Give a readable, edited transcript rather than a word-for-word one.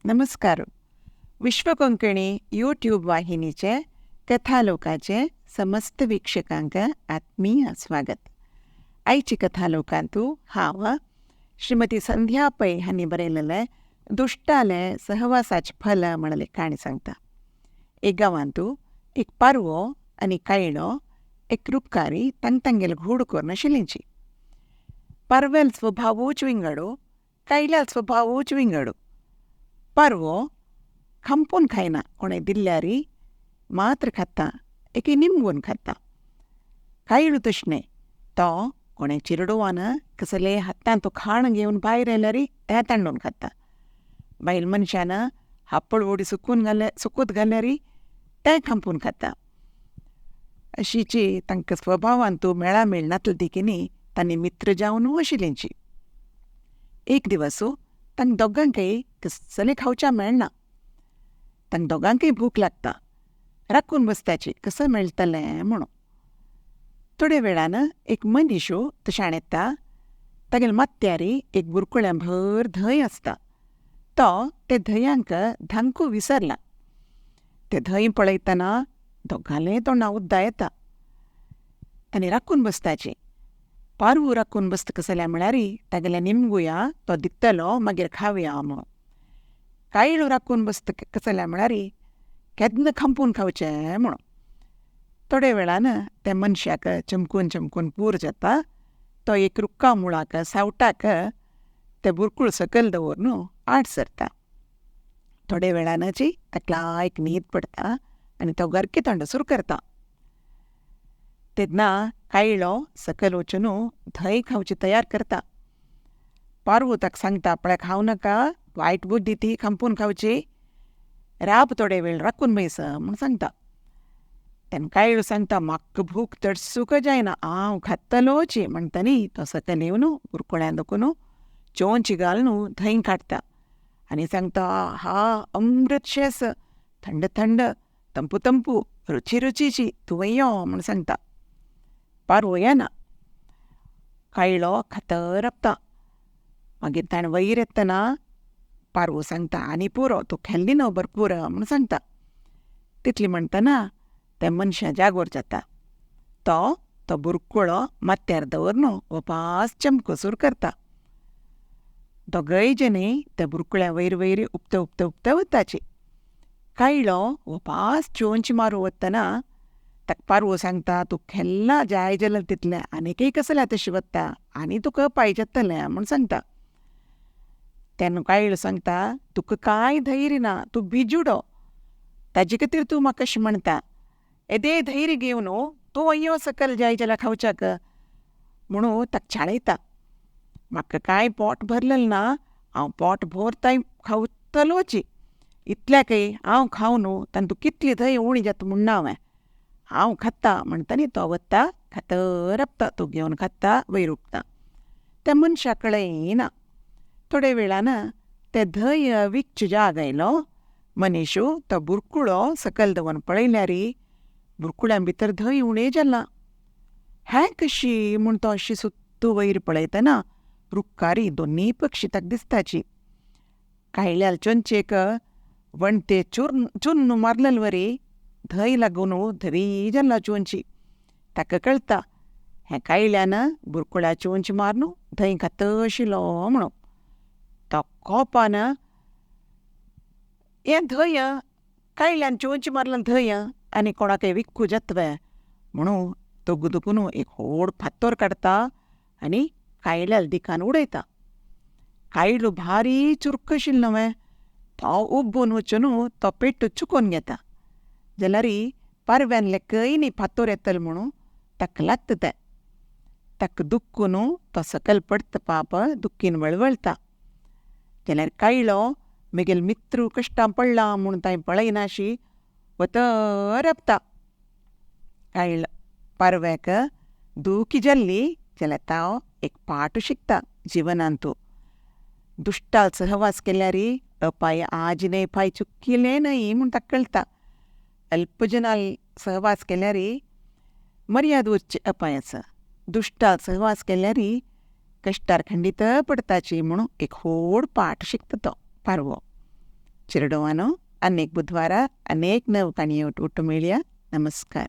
नमस्कार. विश्व कोंकणी यूट्यूब वाहिनीचे कथालोकाचे समस्त वीक्षकांक आत्मीय स्वागत. आयची कथालोकांतू हांव श्रीमती संध्या पै हांणी बरयलेलें दुश्टाले सहवासाचे फल म्हणले काणी सांगता. एक गांवांतू एक पारवो आनी कायणो एक रुपकारी तांग तांगेल घूड करून आशिल्लींची. पारव्याल स्वभावूच विंगडो, कायल्याल स्वभावूच विंगडो. पारवो खांपून खायना, कोणें दिल्ल्यारी मात्र खाता, एके निमगून खाता. कायळू तशें न्हय, तो कोणें चिरडुवान कसले हातान तो खाण घेवन भायर आयल्यारी तें तांडून खाता. बायल मनशान हापळ वडी सुकून घाल्या सुकूत घाल्यारी तें खांपून खाता. अशीची तांकां स्वभावान तूं मेळा मेळ नातले देखीनी तांणी मित्र जावन आशिल्लींची. एक दिवस तांकां दोगांकय कसलें खावच्या मेळना. तांकां दोगांकय भूक लागता. राखून बसताची कसं मेळटलें म्हणून. थोड्या वेळान एक मनीस तशाण येता. तागेले माथ्यारी एक बुरकुळ्यां भर धंय आसता. तो ते धंयांक धांकू विसरला. ते धंय पळयतना दोगांले तोंडा उद्दा येता. आनी राखून बसताची. पारवू राखून बसता कसल्या म्हळ्यार तागेले निमगुया तो दितलो मागीर खावया म्हणून. कायळू राखून बसता कसल्या म्हळ्यार केन्ना खांपून खावचें म्हणून. थोड्या वेळान त्या मनशाक चमकून चमकून पूर जाता. तो एक रुक्का मुळाक सावटाक ते बुरकूळ सकयल दवरून आड सरता. थोड्या वेळानची ताका एक न्हीद पडटा आनी तो गरके तोंड सुरू करता. तेन्ना कायळो सकयल वचून धंय खावची तयार करता. पारवू ताका सांगता, पळय खावं नाका, वायट बुद्धी ती खांपून खावची, राब थोडे वेळ राखून बैस म्हूण सांगता. तेन्ना कायळो सांगता, म्हाका भूक तडसूक जायना, हांव खातलोच म्हणटा न्ही. तो सकयल येवन बुरकुळ्यान दखून चोंच घालून धंय काडटा आनी सांगता, हा अमृत शेस, थंड थंड, तंपू तंपू, रुची रुचीची, तूं यो म्हूण सांगता. पारवो येना. कायळो खातर राबता. मागीर ताणें वयर येतना पारवो सांगता, आनी पुरो, तूं खेल्ली न्हू भरपूर म्हूण सांगता. तितली म्हणटना त्या मनशा जागोर जाता. तो तो बुरकुळो माथ्यार दवरून वपास चमको सुरू करता. दोगय जणी त्या बुरकुळ्या वयर वयर उपते उपते उपते वताची. कायळो वपास चोंच मारू वतना ताका पारवो सांगता, तूं खेल्ला जाय जाल्यार तितलें आनीकय कसलें तशें वता आनी तुका पाय जातलें म्हूण सांगता. तेन्ना कायळो सांगता, तुका कांय धैर्य ना, तूं भिजुडो, ताजे खातीर तूं म्हाका अशें म्हणटा. येदे धैर्य घेवन तूं यो सकयल जाय जाल्यार खावच्याक म्हणून ताका चाळयता. म्हाका कांय पोट भरलेलें ना, हांव पोट भरताय खावतलोच, इतल्याकय हांव खावन तातूंत कितली धंय उणी जाता म्हूण ना हांवें, हांव खाता म्हणटा न्ही. तो वता खातर राबता, तो घेवन खाता वयर उपता. त्या मनशाक कळयना. थोड्या वेळान ते धंय विकचे जाग आयलो. मनीश तो बुरकुळो सकयल दवरून पळयल्यार बुरकुळ्यां भितर धंय उणें जालां. हें कशी म्हूण तो अशी सुत्तू वयर पळयतना रुक्कारी दोनूय पक्षी ताका दिसताची. कायल्याल चोंचेक वणते चुर्ण चुन्न मारलेले वरी धंय लागून धवी जाल्ला चोंची. ताका कळटा हें कायल्यान बुरकुळ्या चोंच मारून धंय खातशिलो म्हणून. तो कोपान हें धंय कायल्यान चोंच मारलें धंय आनी कोणाकय विक्कू जातवे म्हणून तो दुखून एक व्हड फातर काडटा आनी कायल्याल दिकान उडयता. कायलो भारी चुरक आशिल्लो न्हय, तो उब्बून वचून तो पेट्टू चुकोवन घेता. जाल्यार पारव्यान लेकय न्ही फातर येतलो म्हणून ताका लागता तें. ताका दुखून तो सकयल पडटा, पाप दुखीन वळवळटा. जाल्यार कायलो म्हगेलो मित्र कश्टां पडला म्हूण तांय पळयनाशी वतर राबता. कायलो पारव्याक दुखी जाल्ली जाल्यार तो एक पाठ शिकता जिवनांतू. दुश्टाल सहवास केल्यार अपाय आज न्हय फाय चुकिलें न्हय म्हूण ताका कळटा. अल्पजनाल सहवास केल्यार मर्याद उरची अपाय आसा. दुश्टाल सहवास केल्यार कश्टार खंडीत पडटाची म्हणून एक व्हड पाठ शिकता तो पारवो. चेरडूवांनो, आनी एक बुधवारा आनी एक नव काणये उट्टू मेळया. नमस्कार.